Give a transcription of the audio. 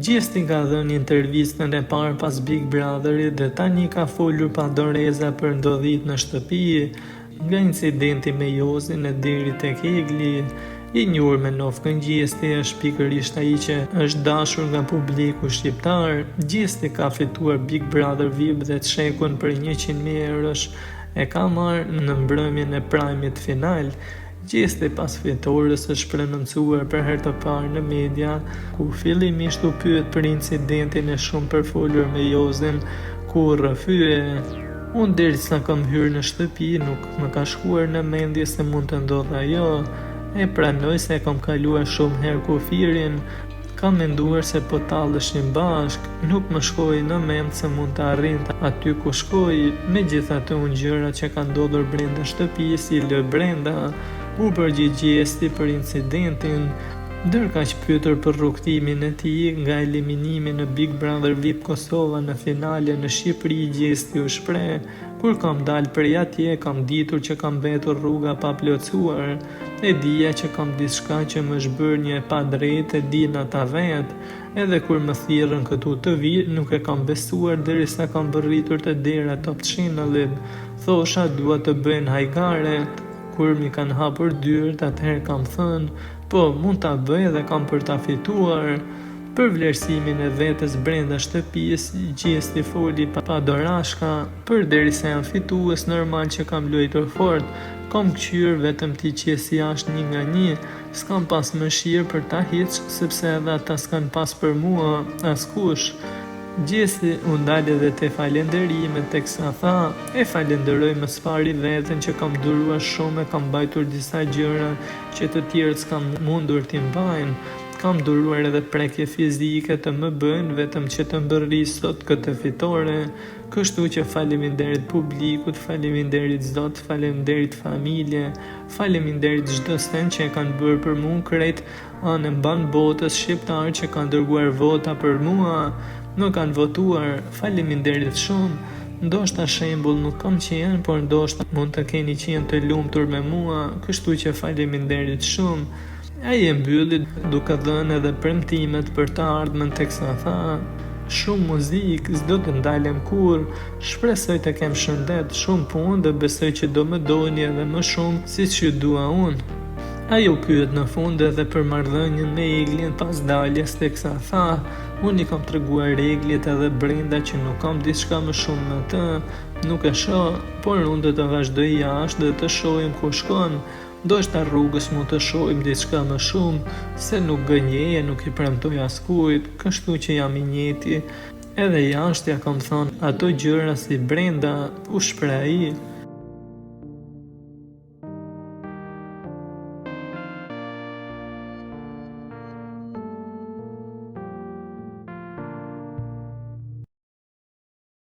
Gjesti ka dhënë intervistën e parë pas Big Brotherit dhe tani ka folur pa doreza për ndodhitë në shtëpi, nga incidenti me Jozin e deri tek Egli. I njohur me nofkën Gjesti është pikërisht ai që është dashur nga publiku shqiptar. Gjesti ka fituar Big Brother VIP dhe çekun prej 100.000 eurosh e ka marrë në mbrëmjen e prime-it final. Gjesti pas fitores është prononcuar për herë të parë në media, ku fillimisht u pyet për incidentin e shumëpërfolur me Jozin, ku u rrëfye. Unë derisa kam hyrë në shtëpi nuk më ka shkuar në mendje se mund të ndodhë ajo. E pranoj se e kam kaluar shumë herë kufirin, Kam menduar se po talleshim bashkë, nuk më shkoi në mend se mund të arrinte aty ku shkoi, megjithatë unë gjërat që kanë ndodhur brenda shtëpisë i lë brenda, u përgjigj Gjesti për incidentin. Ndërkaq pyetur për rrugëtimin e tij nga eliminimi në Big Brother VIP Kosova në finale në Shqipëri Gjesti u shpreh, Kur kam dalë prej atje kam ditur që ka mbetur rruga pa plotësuar. E dija që kam diçka që më është bërë një e padrejtë e dinë ata vetë. Edhe kur më thirrën këtu të vij, nuk e kam besuar derisa kam mbërritur te dera e Top Channel-it. Thosha dua të bëjnë hajgare. Kur m'i kanë hapur dyert atëherë kam thënë, po, mund ta bëj dhe kam për ta fituar. Për vlerësimin e vetes brenda shtëpisë, Gjesti foli pa dorashka, Përderisa jam fitues normal që kam luajtur fort, kam kqyrë vetëm t'i qes jashtë një nga një, s'kam pas mëshirë për ta hiç, sepse edhe ata s'kanë pas për mua, askush. Gjesti u ndal edhe te falenderimet teksa tha, E falenderoj më së pari veten që kam duruar shumë e kam mbajtur disa gjëra që të tjerët s'kanë mundur t'i mbajnë. Kam duruar edhe prekje fizike të më bëjnë vetëm që të mbërrij sot këtë fitore. Kështu që faleminderit publikut, faleminderit Zot, faleminderit familje, faleminderit çdo send që e kanë bërë për mu krejt anë e mbanë botës shqiptarë që kanë dërguar vota për mua, më kanë votuar, faleminderit shumë. Ndoshta shembull nuk kam qenë, por ndoshta mund të keni qenë të lumtur me mua, kështu që faleminderit shumë. Ai e mbylli duke dhënë edhe premtimet për të ardhmen teksa tha, Shumë muzikë, s'do të ndalem kurrë, shpresoj të kem shëndet, shumë punë dhe besoj që do më doni edhe më shumë siç ju dua unë. Ai u pyet në fund edhe për marrëdhënien me Eglin pas daljes teksa tha, Unë i kam treguar Eglit edhe brenda që nuk kam diçka më shumë me të, nuk e shoh, por unë do të vazhdoj jashtë dhe të shohim ku shkon. Ndoshta rrugës mund të shohim diçka më shumë, se nuk gënjej e nuk i premtoj askujt, kështu që jam i njëjti. Edhe jashtë ia kam thënë ato gjëra si brenda, u shpreh ai.